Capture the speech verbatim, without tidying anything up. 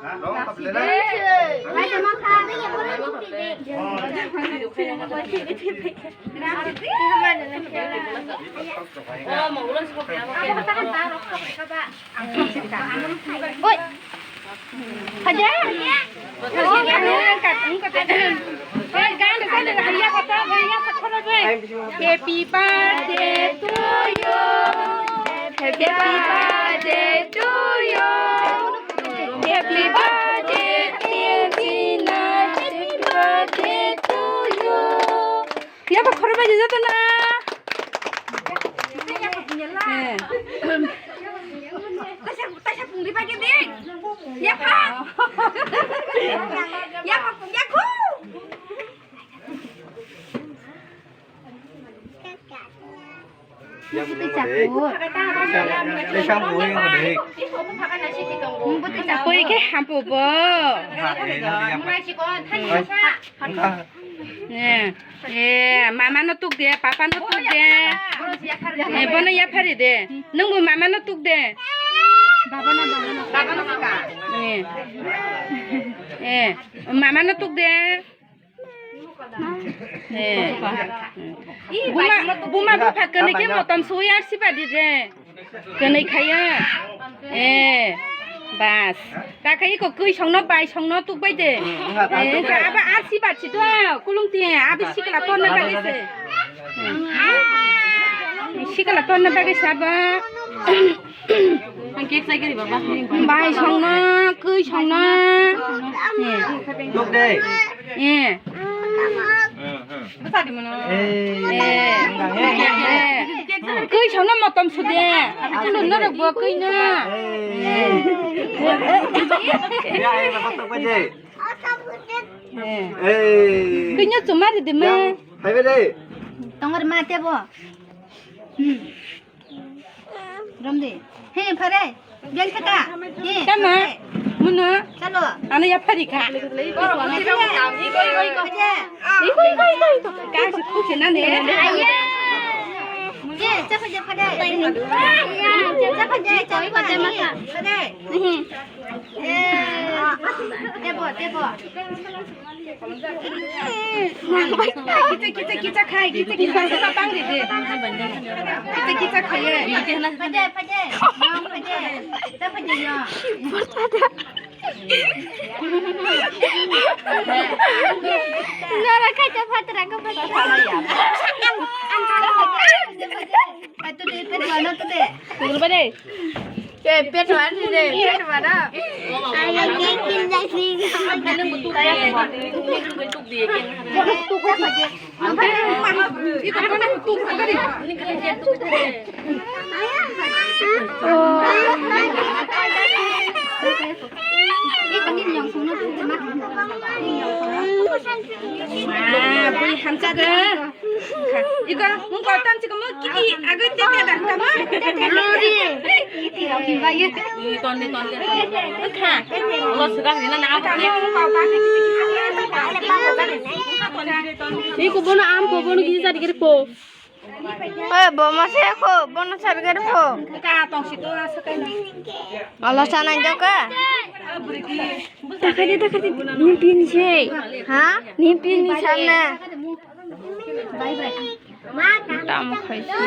Oi. Happy birthday to you. Happy birthday to you. Happy birthday, dear Tina. Happy birthday to you. Yaba khoro bai jata na. Eh. Taisa, taisa pungri bai ke ding. Yapha. Yapha pung, yaku. Koi ke hampu bo. Eh, eh, mama no tuk de, papa no tuk de. Eh, bono yaphari de. Nung bo mama no tuk de. Eh, eh, mama no tuk de. Eh. Buma, buma bupha kwnwi khe motom sui ar siba di de. Kwnwi khaiya. Eh. Bas. Ta khe iko kwi songno bai songno tuk bai de. Eh, aba ar siba si to kulung ti abi sikla torna bagwi se. Sikla torna bagwi saba. Ang cake sai kari baba. Bai songno, kwi songno. Tuk de. Eh. Bwsa di mono. Eh. Eh. Eh. Kwi songno motom sude. Kulo norok bo kwi no. Eh. Ya, eh, baba, tuk de. Eh. Eh. Kwi no chumari de ma. Ya, hai be de. Tongor ma tebo. Hmm. Romdi. He, phare. Bel thaka. He, tama. Phare. Muno. Chalo. Ano ya phari kha. Iko, iko, iko, iko. Iko, iko, iko. Kasi kuki nani. Aye. He, chapa je phare. Chapa je, chapa je. Phare. Eh, tebo, tebo. Kita, kita, kita khai, kita, kita, kita pang di de. Kita, kita khai. Paje, paje. Paje. Kita paje ya. Nara khai ta patra ko paje. Ai, tu de, tu de, tu de. Tunggu ba de. Eh, pet mana ni de? Pet mana? Ayah, cake kin jai sih. Iko, mung kotam chika mo kiti agoi tete da kama. Lori. Kiti rok ni bai. Ton de, ton de, ton de. Kha. Lo sudah ni na na. Iko bono am ko bono kiti jadi kiri po. Oi, bo ma se ko bono sar kiri po. Ka tong si to asa kai na. Alo sana joka. Takade, takade. Ni pin se. Ha? Ni pin ni sana. Tam khaisi.